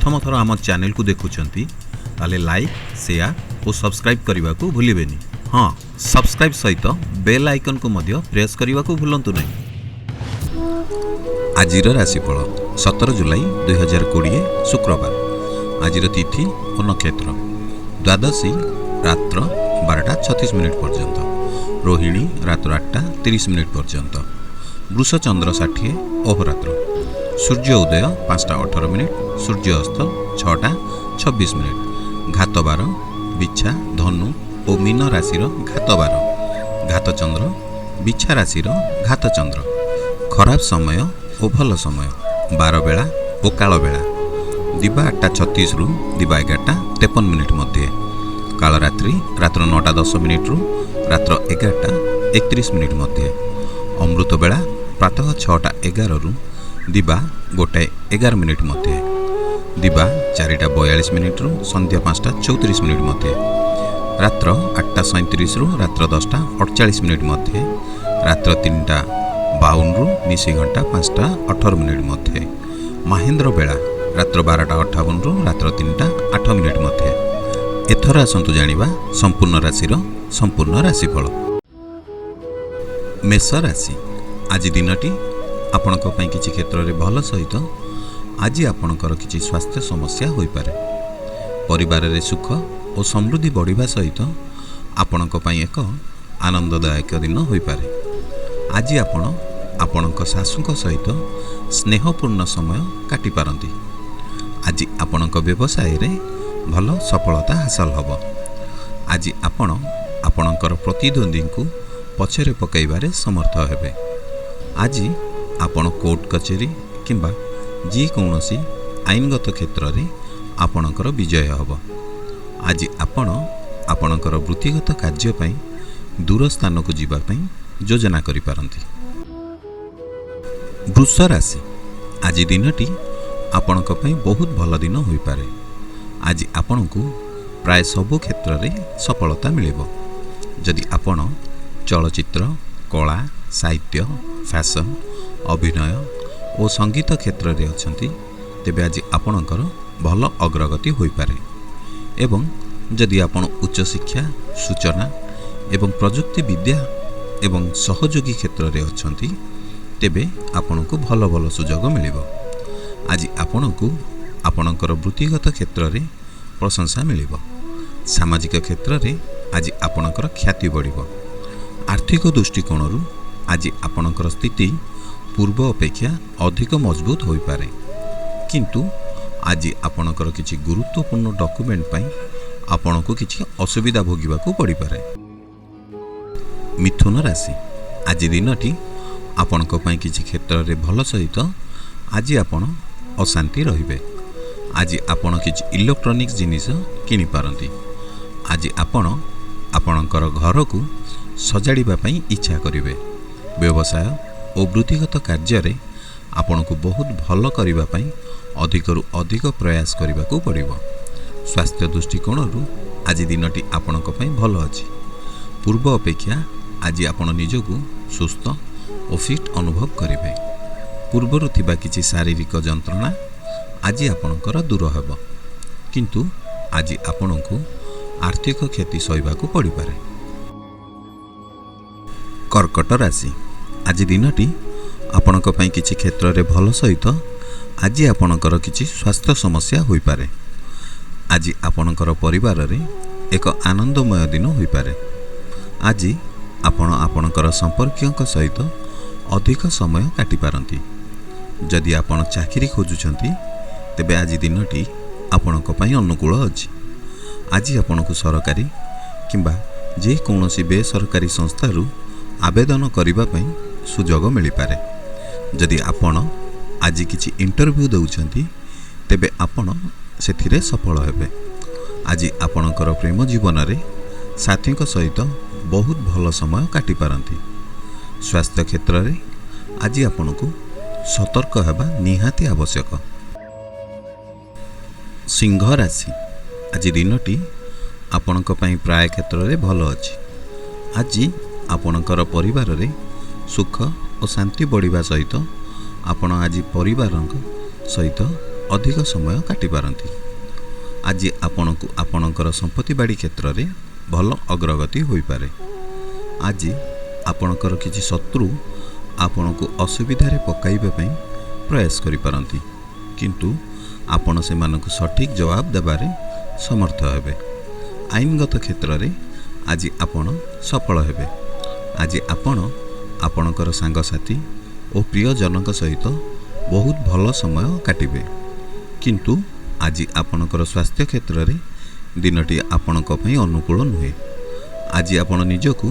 ପ୍ରଥମ ଥର ଆମ ଚ୍ୟାନେଲକୁ ଦେଖୁଛନ୍ତି, ତାହେଲେ ଲାଇକ୍, ସେୟାର ଓ ସବସ୍କ୍ରାଇବ୍ କରିବାକୁ ଭୁଲିବେନି। ହଁ, ସବସ୍କ୍ରାଇବ୍ ସହିତ ବେଲ୍ ଆଇକନ୍କୁ ମଧ୍ୟ ପ୍ରେସ୍ କରିବାକୁ ଭୁଲନ୍ତୁ ନାହିଁ। ଆଜିର ରାଶିଫଳ 17 ଜୁଲାଇ 2020 ଶୁକ୍ରବାର। ଆଜିର ତିଥି ଓ ନକ୍ଷତ୍ର: ଦ୍ୱାଦଶୀ ରାତ୍ର 12ଟା 36 ମିନିଟ୍ ପର୍ଯ୍ୟନ୍ତ, ରୋହିଣୀ ରାତ୍ର 8ଟା 30 ମିନିଟ୍ ପର୍ଯ୍ୟନ୍ତ, ବୃଷଚନ୍ଦ୍ର 60 ଅହୋରାତ୍ର। ସୂର୍ଯ୍ୟ ଉଦୟ 5ଟା 18 ମିନିଟ୍, ସୂର୍ଯ୍ୟ ଅସ୍ତ 6ଟା 26 ମିନିଟ୍। ଘାତବାର: ବିଛା, ଧନୁ ଓ ମୀନ ରାଶିର ଘାତବାର, ଘାତଚନ୍ଦ୍ର, ବିଛା ରାଶିର ଘାତଚନ୍ଦ୍ର। ଖରାପ ସମୟ ଓ ଭଲ ସମୟ: ବାରବେଳା ଓ କାଳବେଳା, ଦିବା 8ଟା 36ରୁ ଦିବା 11ଟା 53 ମିନିଟ୍ ମଧ୍ୟେ। କାଳରାତ୍ରି ରାତ୍ର 9ଟା 10 ମିନିଟ୍ରୁ ରାତ୍ର 11ଟା 31 ମିନିଟ୍ ମଧ୍ୟେ। ଅମୃତ ବେଳା ପ୍ରାତଃ 6ଟା 11ରୁ ଦିବା 1 11 ମିନିଟ୍ ମଧ୍ୟେ, ଦିବା 4ଟା 42 ମିନିଟ୍ରୁ ସନ୍ଧ୍ୟା 5ଟା 34 ମିନିଟ୍ ମଧ୍ୟେ, ରାତ୍ର 8ଟା 37ରୁ ରାତ୍ର 10ଟା 48 ମିନିଟ୍ ମଧ୍ୟେ, ରାତ୍ର 3ଟା 52ରୁ ନିଶି ଘଣ୍ଟା 5ଟା 18 ମିନିଟ୍ ମଧ୍ୟେ। ମାହେନ୍ଦ୍ର ବେଳା ରାତ୍ର 12ଟା 58ରୁ ରାତ୍ର 3ଟା 8 ମିନିଟ୍ ମଧ୍ୟେ। ଏଥର ଆସନ୍ତୁ ଜାଣିବା ସମ୍ପୂର୍ଣ୍ଣ ରାଶିର ସମ୍ପୂର୍ଣ୍ଣ ରାଶିଫଳ। ମେଷ ରାଶି, ଆଜି ଦିନଟି ଆପଣଙ୍କ ପାଇଁ କିଛି କ୍ଷେତ୍ରରେ ଭଲ ସହିତ ଆଜି ଆପଣଙ୍କର କିଛି ସ୍ୱାସ୍ଥ୍ୟ ସମସ୍ୟା ହୋଇପାରେ। ପରିବାରରେ ସୁଖ ଓ ସମୃଦ୍ଧି ବଢ଼ିବା ସହିତ ଆପଣଙ୍କ ପାଇଁ ଏକ ଆନନ୍ଦଦାୟକ ଦିନ ହୋଇପାରେ। ଆଜି ଆପଣ ଆପଣଙ୍କ ଶାଶୁଙ୍କ ସହିତ ସ୍ନେହପୂର୍ଣ୍ଣ ସମୟ କାଟିପାରନ୍ତି। ଆଜି ଆପଣଙ୍କ ବ୍ୟବସାୟରେ ଭଲ ସଫଳତା ହାସଲ ହେବ। ଆଜି ଆପଣ ଆପଣଙ୍କର ପ୍ରତିଦ୍ୱନ୍ଦ୍ୱୀଙ୍କୁ ପଛରେ ପକାଇବାରେ ସମର୍ଥ ହେବେ। ଆଜି ଆପଣ କୋର୍ଟ କଚେରୀ କିମ୍ବା ଯେକୌଣସି ଆଇନଗତ କ୍ଷେତ୍ରରେ ଆପଣଙ୍କର ବିଜୟ ହେବ। ଆଜି ଆପଣ ଆପଣଙ୍କର ବୃତ୍ତିଗତ କାର୍ଯ୍ୟ ପାଇଁ ଦୂର ସ୍ଥାନକୁ ଯିବା ପାଇଁ ଯୋଜନା କରିପାରନ୍ତି। ବୃଷ ରାଶି, ଆଜି ଦିନଟି ଆପଣଙ୍କ ପାଇଁ ବହୁତ ଭଲ ଦିନ ହୋଇପାରେ। ଆଜି ଆପଣଙ୍କୁ ପ୍ରାୟ ସବୁ କ୍ଷେତ୍ରରେ ସଫଳତା ମିଳିବ। ଯଦି ଆପଣ ଚଳଚ୍ଚିତ୍ର, କଳା, ସାହିତ୍ୟ, ଫ୍ୟାସନ୍, ଅଭିନୟ ଓ ସଙ୍ଗୀତ କ୍ଷେତ୍ରରେ ଅଛନ୍ତି, ତେବେ ଆଜି ଆପଣଙ୍କର ଭଲ ଅଗ୍ରଗତି ହୋଇପାରେ ଏବଂ ଯଦି ଆପଣ ଉଚ୍ଚଶିକ୍ଷା, ସୂଚନା ଏବଂ ପ୍ରଯୁକ୍ତି ବିଦ୍ୟା ଏବଂ ସହଯୋଗୀ କ୍ଷେତ୍ରରେ ଅଛନ୍ତି, ତେବେ ଆପଣଙ୍କୁ ଭଲ ଭଲ ସୁଯୋଗ ମିଳିବ। ଆଜି ଆପଣଙ୍କୁ ଆପଣଙ୍କର ବୃତ୍ତିଗତ କ୍ଷେତ୍ରରେ ପ୍ରଶଂସା ମିଳିବ। ସାମାଜିକ କ୍ଷେତ୍ରରେ ଆଜି ଆପଣଙ୍କର ଖ୍ୟାତି ବଢ଼ିବ। ଆର୍ଥିକ ଦୃଷ୍ଟିକୋଣରୁ ଆଜି ଆପଣଙ୍କର ସ୍ଥିତି ପୂର୍ବ ଅପେକ୍ଷା ଅଧିକ ମଜବୁତ ହୋଇପାରେ। କିନ୍ତୁ ଆଜି ଆପଣଙ୍କର କିଛି ଗୁରୁତ୍ୱପୂର୍ଣ୍ଣ ଡକୁମେଣ୍ଟ ପାଇଁ ଆପଣଙ୍କୁ କିଛି ଅସୁବିଧା ଭୋଗିବାକୁ ପଡ଼ିପାରେ। ମିଥୁନ ରାଶି, ଆଜି ଦିନଟି ଆପଣଙ୍କ ପାଇଁ କିଛି କ୍ଷେତ୍ରରେ ଭଲ ସହିତ ଆଜି ଆପଣ ଅଶାନ୍ତି ରହିବେ। ଆଜି ଆପଣ କିଛି ଇଲେକ୍ଟ୍ରୋନିକ୍ସ ଜିନିଷ କିଣିପାରନ୍ତି। ଆଜି ଆପଣ ଆପଣଙ୍କର ଘରକୁ ସଜାଡ଼ିବା ପାଇଁ ଇଚ୍ଛା କରିବେ। ବ୍ୟବସାୟ ଓ ବୃତ୍ତିଗତ କାର୍ଯ୍ୟରେ ଆପଣଙ୍କୁ ବହୁତ ଭଲ କରିବା ପାଇଁ ଅଧିକରୁ ଅଧିକ ପ୍ରୟାସ କରିବାକୁ ପଡ଼ିବ। ସ୍ୱାସ୍ଥ୍ୟ ଦୃଷ୍ଟିକୋଣରୁ ଆଜି ଦିନଟି ଆପଣଙ୍କ ପାଇଁ ଭଲ ଅଛି। ପୂର୍ବ ଅପେକ୍ଷା ଆଜି ଆପଣ ନିଜକୁ ସୁସ୍ଥ ଓ ଫିଟ୍ ଅନୁଭବ କରିବେ। ପୂର୍ବରୁ ଥିବା କିଛି ଶାରୀରିକ ଯନ୍ତ୍ରଣା ଆଜି ଆପଣଙ୍କର ଦୂର ହେବ। କିନ୍ତୁ ଆଜି ଆପଣଙ୍କୁ ଆର୍ଥିକ କ୍ଷତି ସହିବାକୁ ପଡ଼ିପାରେ। କର୍କଟ ରାଶି, ଆଜି ଦିନଟି ଆପଣଙ୍କ ପାଇଁ କିଛି କ୍ଷେତ୍ରରେ ଭଲ ସହିତ ଆଜି ଆପଣଙ୍କର କିଛି ସ୍ୱାସ୍ଥ୍ୟ ସମସ୍ୟା ହୋଇପାରେ। ଆଜି ଆପଣଙ୍କର ପରିବାରରେ ଏକ ଆନନ୍ଦମୟ ଦିନ ହୋଇପାରେ। ଆଜି ଆପଣ ଆପଣଙ୍କର ସମ୍ପର୍କୀୟଙ୍କ ସହିତ ଅଧିକ ସମୟ କାଟିପାରନ୍ତି। ଯଦି ଆପଣ ଚାକିରି ଖୋଜୁଛନ୍ତି, ତେବେ ଆଜି ଦିନଟି ଆପଣଙ୍କ ପାଇଁ ଅନୁକୂଳ ଅଛି। ଆଜି ଆପଣଙ୍କୁ ସରକାରୀ କିମ୍ବା ଯେକୌଣସି ବେସରକାରୀ ସଂସ୍ଥାରୁ ଆବେଦନ କରିବା ପାଇଁ ସୁଯୋଗ ମିଳିପାରେ। ଯଦି ଆପଣ ଆଜି କିଛି ଇଣ୍ଟରଭ୍ୟୁ ଦେଉଛନ୍ତି, ତେବେ ଆପଣ ସେଥିରେ ସଫଳ ହେବେ। ଆଜି ଆପଣଙ୍କର ପ୍ରେମ ଜୀବନରେ ସାଥୀଙ୍କ ସହିତ ବହୁତ ଭଲ ସମୟ କାଟିପାରନ୍ତି। ସ୍ୱାସ୍ଥ୍ୟ କ୍ଷେତ୍ରରେ ଆଜି ଆପଣଙ୍କୁ ସତର୍କ ହେବା ନିହାତି ଆବଶ୍ୟକ। ସିଂହ ରାଶି, ଆଜି ଦିନଟି ଆପଣଙ୍କ ପାଇଁ ପ୍ରାୟ କ୍ଷେତ୍ରରେ ଭଲ ଅଛି। ଆଜି ଆପଣଙ୍କର ପରିବାରରେ ସୁଖ ଓ ଶାନ୍ତି ବଢ଼ିବା ସହିତ ଆପଣ ଆଜି ପରିବାରଙ୍କ ସହିତ ଅଧିକ ସମୟ କାଟିପାରନ୍ତି। ଆଜି ଆପଣଙ୍କୁ ଆପଣଙ୍କର ସମ୍ପତ୍ତି ବାଡ଼ି କ୍ଷେତ୍ରରେ ଭଲ ଅଗ୍ରଗତି ହୋଇପାରେ। ଆଜି ଆପଣଙ୍କର କିଛି ଶତ୍ରୁ ଆପଣଙ୍କୁ ଅସୁବିଧାରେ ପକାଇବା ପାଇଁ ପ୍ରୟାସ କରିପାରନ୍ତି, କିନ୍ତୁ ଆପଣ ସେମାନଙ୍କୁ ସଠିକ୍ ଜବାବ ଦେବାରେ ସମର୍ଥ ହେବେ। ଆଇନଗତ କ୍ଷେତ୍ରରେ ଆଜି ଆପଣ ସଫଳ ହେବେ। ଆଜି ଆପଣ ଆପଣଙ୍କର ସାଙ୍ଗସାଥି ଓ ପ୍ରିୟଜନଙ୍କ ସହିତ ବହୁତ ଭଲ ସମୟ କାଟିବେ, କିନ୍ତୁ ଆଜି ଆପଣଙ୍କର ସ୍ୱାସ୍ଥ୍ୟ କ୍ଷେତ୍ରରେ ଦିନଟି ଆପଣଙ୍କ ପାଇଁ ଅନୁକୂଳ ନୁହେଁ। ଆଜି ଆପଣ ନିଜକୁ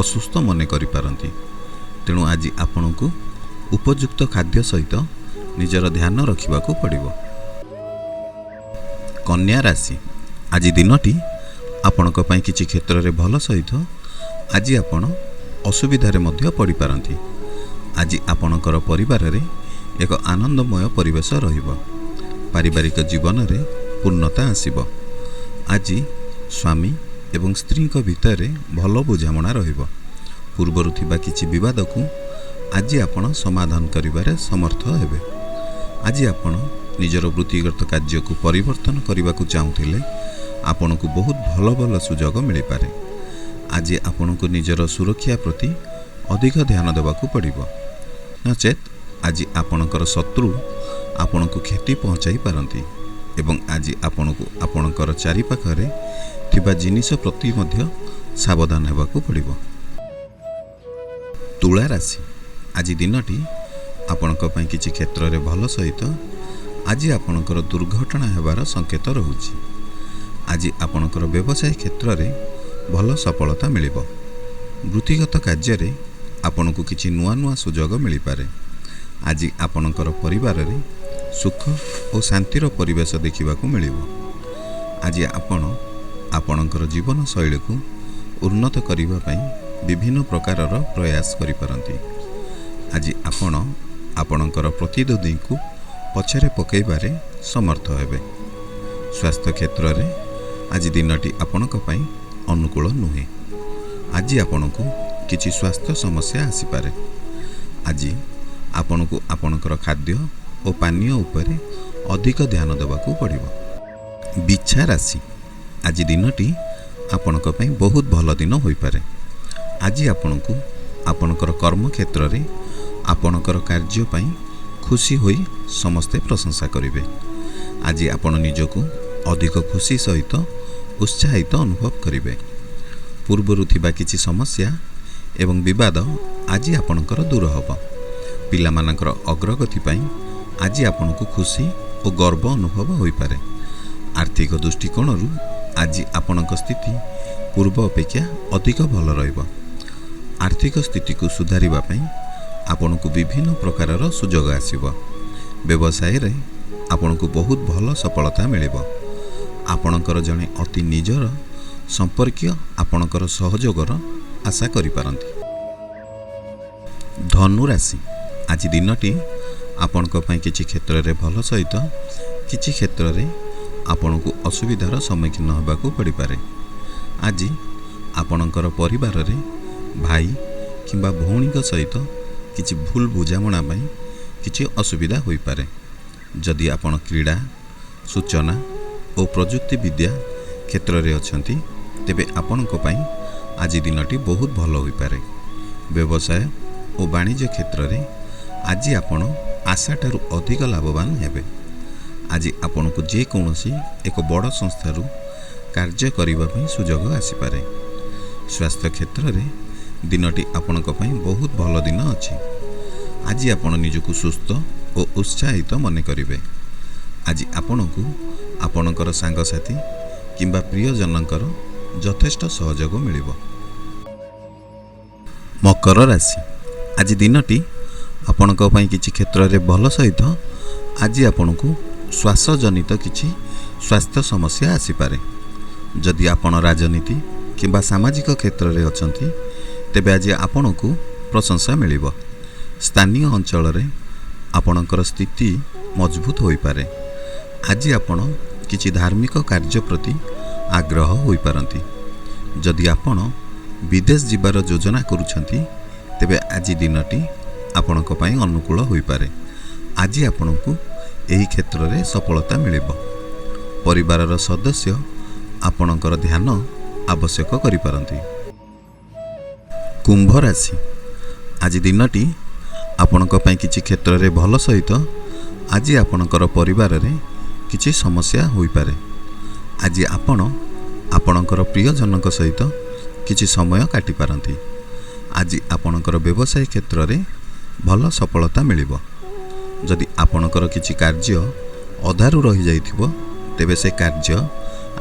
ଅସୁସ୍ଥ ମନେ କରିପାରନ୍ତି। ତେଣୁ ଆଜି ଆପଣଙ୍କୁ ଉପଯୁକ୍ତ ଖାଦ୍ୟ ସହିତ ନିଜର ଧ୍ୟାନ ରଖିବାକୁ ପଡ଼ିବ। କନ୍ୟା ରାଶି, ଆଜି ଦିନଟି ଆପଣଙ୍କ ପାଇଁ କିଛି କ୍ଷେତ୍ରରେ ଭଲ ସହିତ ଆଜି ଆପଣ ଅସୁବିଧାରେ ମଧ୍ୟ ପଡ଼ିପାରନ୍ତି। ଆଜି ଆପଣଙ୍କର ପରିବାରରେ ଏକ ଆନନ୍ଦମୟ ପରିବେଶ ରହିବ। ପାରିବାରିକ ଜୀବନରେ ପୂର୍ଣ୍ଣତା ଆସିବ। ଆଜି ସ୍ୱାମୀ ଏବଂ ସ୍ତ୍ରୀଙ୍କ ଭିତରେ ଭଲ ବୁଝାମଣା ରହିବ। ପୂର୍ବରୁ ଥିବା କିଛି ବିବାଦକୁ ଆଜି ଆପଣ ସମାଧାନ କରିବାରେ ସମର୍ଥ ହେବେ। ଆଜି ଆପଣ ନିଜର ବୃତ୍ତିଗତ କାର୍ଯ୍ୟକୁ ପରିବର୍ତ୍ତନ କରିବାକୁ ଚାହୁଁଥିଲେ ଆପଣଙ୍କୁ ବହୁତ ଭଲ ଭଲ ସୁଯୋଗ ମିଳିପାରେ। ଆଜି ଆପଣଙ୍କୁ ନିଜର ସୁରକ୍ଷା ପ୍ରତି ଅଧିକ ଧ୍ୟାନ ଦେବାକୁ ପଡ଼ିବ, ନଚେତ୍ ଆଜି ଆପଣଙ୍କର ଶତ୍ରୁ ଆପଣଙ୍କୁ କ୍ଷତି ପହଞ୍ଚାଇ ପାରନ୍ତି ଏବଂ ଆଜି ଆପଣଙ୍କୁ ଆପଣଙ୍କର ଚାରିପାଖରେ ଥିବା ଜିନିଷ ପ୍ରତି ମଧ୍ୟ ସାବଧାନ ହେବାକୁ ପଡ଼ିବ। ତୁଳା ରାଶି, ଆଜି ଦିନଟି ଆପଣଙ୍କ ପାଇଁ କିଛି କ୍ଷେତ୍ରରେ ଭଲ ସହିତ ଆଜି ଆପଣଙ୍କର ଦୁର୍ଘଟଣା ହେବାର ସଂକେତ ରହୁଛି। ଆଜି ଆପଣଙ୍କର ବ୍ୟବସାୟ କ୍ଷେତ୍ରରେ ଭଲ ସଫଳତା ମିଳିବ। ବୃତ୍ତିଗତ କାର୍ଯ୍ୟରେ ଆପଣଙ୍କୁ କିଛି ନୂଆ ନୂଆ ସୁଯୋଗ ମିଳିପାରେ। ଆଜି ଆପଣଙ୍କର ପରିବାରରେ ସୁଖ ଓ ଶାନ୍ତିର ପରିବେଶ ଦେଖିବାକୁ ମିଳିବ। ଆଜି ଆପଣ ଆପଣଙ୍କର ଜୀବନଶୈଳୀକୁ ଉନ୍ନତ କରିବା ପାଇଁ ବିଭିନ୍ନ ପ୍ରକାରର ପ୍ରୟାସ କରିପାରନ୍ତି। ଆଜି ଆପଣ ଆପଣଙ୍କର ପ୍ରତିଦ୍ୱନ୍ଦ୍ୱୀଙ୍କୁ ପଛରେ ପକାଇବାରେ ସମର୍ଥ ହେବେ। ସ୍ୱାସ୍ଥ୍ୟ କ୍ଷେତ୍ରରେ ଆଜି ଦିନଟି ଆପଣଙ୍କ ପାଇଁ ଅନୁକୂଳ ନୁହେଁ। ଆଜି ଆପଣଙ୍କୁ କିଛି ସ୍ୱାସ୍ଥ୍ୟ ସମସ୍ୟା ଆସିପାରେ। ଆଜି ଆପଣଙ୍କୁ ଆପଣଙ୍କର ଖାଦ୍ୟ ଓ ପାନୀୟ ଉପରେ ଅଧିକ ଧ୍ୟାନ ଦେବାକୁ ପଡ଼ିବ। ବିଛା ରାଶି, ଆଜି ଦିନଟି ଆପଣଙ୍କ ପାଇଁ ବହୁତ ଭଲ ଦିନ ହୋଇପାରେ। ଆଜି ଆପଣଙ୍କୁ ଆପଣଙ୍କର କର୍ମକ୍ଷେତ୍ରରେ ଆପଣଙ୍କର କାର୍ଯ୍ୟ ପାଇଁ ଖୁସି ହୋଇ ସମସ୍ତେ ପ୍ରଶଂସା କରିବେ। ଆଜି ଆପଣ ନିଜକୁ ଅଧିକ ଖୁସି ସହିତ ଉତ୍ସାହିତ ଅନୁଭବ କରିବେ। ପୂର୍ବରୁ ଥିବା କିଛି ସମସ୍ୟା ଏବଂ ବିବାଦ ଆଜି ଆପଣଙ୍କର ଦୂର ହେବ। ପିଲାମାନଙ୍କର ଅଗ୍ରଗତି ପାଇଁ ଆଜି ଆପଣଙ୍କୁ ଖୁସି ଓ ଗର୍ବ ଅନୁଭବ ହୋଇପାରେ। ଆର୍ଥିକ ଦୃଷ୍ଟିକୋଣରୁ ଆଜି ଆପଣଙ୍କ ସ୍ଥିତି ପୂର୍ବ ଅପେକ୍ଷା ଅଧିକ ଭଲ ରହିବ। ଆର୍ଥିକ ସ୍ଥିତିକୁ ସୁଧାରିବା ପାଇଁ ଆପଣଙ୍କୁ ବିଭିନ୍ନ ପ୍ରକାରର ସୁଯୋଗ ଆସିବ। ବ୍ୟବସାୟରେ ଆପଣଙ୍କୁ ବହୁତ ଭଲ ସଫଳତା ମିଳିବ। ଆପଣଙ୍କର ଜଣେ ଅତି ନିଜର ସମ୍ପର୍କୀୟ ଆପଣଙ୍କର ସହଯୋଗର ଆଶା କରିପାରନ୍ତି। ଧନୁ ରାଶି, ଆଜି ଦିନଟି ଆପଣଙ୍କ ପାଇଁ କିଛି କ୍ଷେତ୍ରରେ ଭଲ ସହିତ କିଛି କ୍ଷେତ୍ରରେ ଆପଣଙ୍କୁ ଅସୁବିଧାର ସମ୍ମୁଖୀନ ହେବାକୁ ପଡ଼ିପାରେ। ଆଜି ଆପଣଙ୍କର ପରିବାରରେ ଭାଇ କିମ୍ବା ଭଉଣୀଙ୍କ ସହିତ କିଛି ଭୁଲ ବୁଝାମଣା ପାଇଁ କିଛି ଅସୁବିଧା ହୋଇପାରେ। ଯଦି ଆପଣ କ୍ରୀଡ଼ା, ସୂଚନା ଓ ପ୍ରଯୁକ୍ତିବିଦ୍ୟା କ୍ଷେତ୍ରରେ ଅଛନ୍ତି, ତେବେ ଆପଣଙ୍କ ପାଇଁ ଆଜି ଦିନଟି ବହୁତ ଭଲ ହୋଇପାରେ। ବ୍ୟବସାୟ ଓ ବାଣିଜ୍ୟ କ୍ଷେତ୍ରରେ ଆଜି ଆପଣ ଆଶାଠାରୁ ଅଧିକ ଲାଭବାନ ହେବେ। ଆଜି ଆପଣଙ୍କୁ ଯେକୌଣସି ଏକ ବଡ଼ ସଂସ୍ଥାରୁ କାର୍ଯ୍ୟ କରିବା ପାଇଁ ସୁଯୋଗ ଆସିପାରେ। ସ୍ୱାସ୍ଥ୍ୟ କ୍ଷେତ୍ରରେ ଦିନଟି ଆପଣଙ୍କ ପାଇଁ ବହୁତ ଭଲ ଦିନ ଅଛି। ଆଜି ଆପଣ ନିଜକୁ ସୁସ୍ଥ ଓ ଉତ୍ସାହିତ ମନେ କରିବେ। ଆଜି ଆପଣଙ୍କୁ ଆପଣଙ୍କର ସାଙ୍ଗସାଥି କିମ୍ବା ପ୍ରିୟଜନଙ୍କର ଯଥେଷ୍ଟ ସହଯୋଗ ମିଳିବ। ମକର ରାଶି, ଆଜି ଦିନଟି ଆପଣଙ୍କ ପାଇଁ କିଛି କ୍ଷେତ୍ରରେ ଭଲ ସହିତ ଆଜି ଆପଣଙ୍କୁ ଶ୍ୱାସଜନିତ କିଛି ସ୍ୱାସ୍ଥ୍ୟ ସମସ୍ୟା ଆସିପାରେ। ଯଦି ଆପଣ ରାଜନୀତି କିମ୍ବା ସାମାଜିକ କ୍ଷେତ୍ରରେ ଅଛନ୍ତି, ତେବେ ଆଜି ଆପଣଙ୍କୁ ପ୍ରଶଂସା ମିଳିବ। ସ୍ଥାନୀୟ ଅଞ୍ଚଳରେ ଆପଣଙ୍କର ସ୍ଥିତି ମଜବୁତ ହୋଇପାରେ। ଆଜି ଆପଣ କିଛି ଧାର୍ମିକ କାର୍ଯ୍ୟ ପ୍ରତି ଆଗ୍ରହ ହୋଇପାରନ୍ତି। ଯଦି ଆପଣ ବିଦେଶ ଯିବାର ଯୋଜନା କରୁଛନ୍ତି, ତେବେ ଆଜି ଦିନଟି ଆପଣଙ୍କ ପାଇଁ ଅନୁକୂଳ ହୋଇପାରେ। ଆଜି ଆପଣଙ୍କୁ ଏହି କ୍ଷେତ୍ରରେ ସଫଳତା ମିଳିବ। ପରିବାରର ସଦସ୍ୟ ଆପଣଙ୍କର ଧ୍ୟାନ ଆବଶ୍ୟକ କରିପାରନ୍ତି। କୁମ୍ଭ ରାଶି, ଆଜି ଦିନଟି ଆପଣଙ୍କ ପାଇଁ କିଛି କ୍ଷେତ୍ରରେ ଭଲ ସହିତ ଆଜି ଆପଣଙ୍କର ପରିବାରରେ କିଛି ସମସ୍ୟା ହୋଇପାରେ। ଆଜି ଆପଣ ଆପଣଙ୍କର ପ୍ରିୟଜନଙ୍କ ସହିତ କିଛି ସମୟ କାଟିପାରନ୍ତି। ଆଜି ଆପଣଙ୍କର ବ୍ୟବସାୟ କ୍ଷେତ୍ରରେ ଭଲ ସଫଳତା ମିଳିବ। ଯଦି ଆପଣଙ୍କର କିଛି କାର୍ଯ୍ୟ ଅଧାରୁ ରହିଯାଇଥିବ, ତେବେ ସେ କାର୍ଯ୍ୟ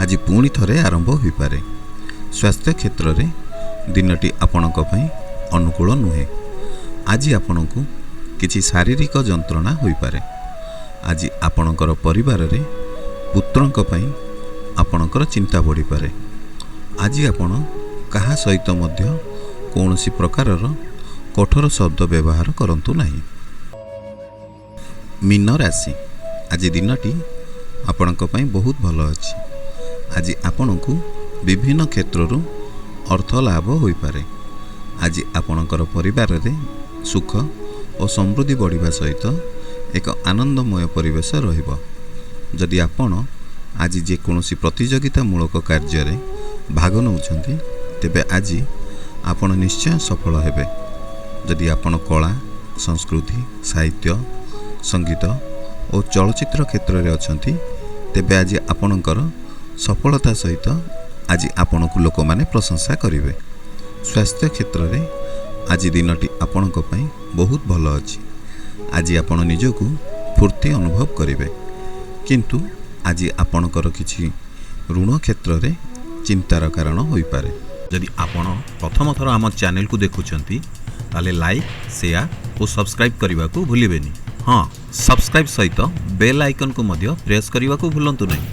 ଆଜି ପୁଣି ଥରେ ଆରମ୍ଭ ହୋଇପାରେ। ସ୍ୱାସ୍ଥ୍ୟ କ୍ଷେତ୍ରରେ ଦିନଟି ଆପଣଙ୍କ ପାଇଁ ଅନୁକୂଳ ନୁହେଁ। ଆଜି ଆପଣଙ୍କୁ କିଛି ଶାରୀରିକ ଯନ୍ତ୍ରଣା ହୋଇପାରେ। ଆଜି ଆପଣଙ୍କର ପରିବାରରେ ପୁତ୍ରଙ୍କ ପାଇଁ ଆପଣଙ୍କର ଚିନ୍ତା ବଢ଼ିପାରେ। ଆଜି ଆପଣ କାହା ସହିତ ମଧ୍ୟ କୌଣସି ପ୍ରକାରର କଠୋର ଶବ୍ଦ ବ୍ୟବହାର କରନ୍ତୁ ନାହିଁ। ମୀନ ରାଶି, ଆଜି ଦିନଟି ଆପଣଙ୍କ ପାଇଁ ବହୁତ ଭଲ ଅଛି। ଆଜି ଆପଣଙ୍କୁ ବିଭିନ୍ନ କ୍ଷେତ୍ରରୁ ଅର୍ଥ ଲାଭ ହୋଇପାରେ। ଆଜି ଆପଣଙ୍କର ପରିବାରରେ ସୁଖ ଓ ସମୃଦ୍ଧି ବଢ଼ିବା ସହିତ ଏକ ଆନନ୍ଦମୟ ପରିବେଶ ରହିବ। ଯଦି ଆପଣ ଆଜି ଯେକୌଣସି ପ୍ରତିଯୋଗିତାମୂଳକ କାର୍ଯ୍ୟରେ ଭାଗ ନେଉଛନ୍ତି, ତେବେ ଆଜି ଆପଣ ନିଶ୍ଚୟ ସଫଳ ହେବେ। ଯଦି ଆପଣ କଳା, ସଂସ୍କୃତି, ସାହିତ୍ୟ, ସଙ୍ଗୀତ ଓ ଚଳଚ୍ଚିତ୍ର କ୍ଷେତ୍ରରେ ଅଛନ୍ତି, ତେବେ ଆଜି ଆପଣଙ୍କର ସଫଳତା ସହିତ ଆଜି ଆପଣଙ୍କୁ ଲୋକମାନେ ପ୍ରଶଂସା କରିବେ। ସ୍ୱାସ୍ଥ୍ୟ କ୍ଷେତ୍ରରେ ଆଜି ଦିନଟି ଆପଣଙ୍କ ପାଇଁ ବହୁତ ଭଲ ଅଛି। ଆଜି ଆପଣ ନିଜକୁ ଫୁର୍ତ୍ତି ଅନୁଭବ କରିବେ, କିନ୍ତୁ ଆଜି ଆପଣଙ୍କର କିଛି ଋଣ କ୍ଷେତ୍ରରେ ଚିନ୍ତାର କାରଣ ହୋଇପାରେ। ଯଦି ଆପଣ ପ୍ରଥମ ଥର ଆମ ଚ୍ୟାନେଲକୁ ଦେଖୁଛନ୍ତି, ତାହେଲେ ଲାଇକ୍, ସେୟାର ଓ ସବସ୍କ୍ରାଇବ୍ କରିବାକୁ ଭୁଲିବେନି। ହଁ, ସବସ୍କ୍ରାଇବ୍ ସହିତ ବେଲ୍ ଆଇକନ୍କୁ ମଧ୍ୟ ପ୍ରେସ୍ କରିବାକୁ ଭୁଲନ୍ତୁ ନାହିଁ।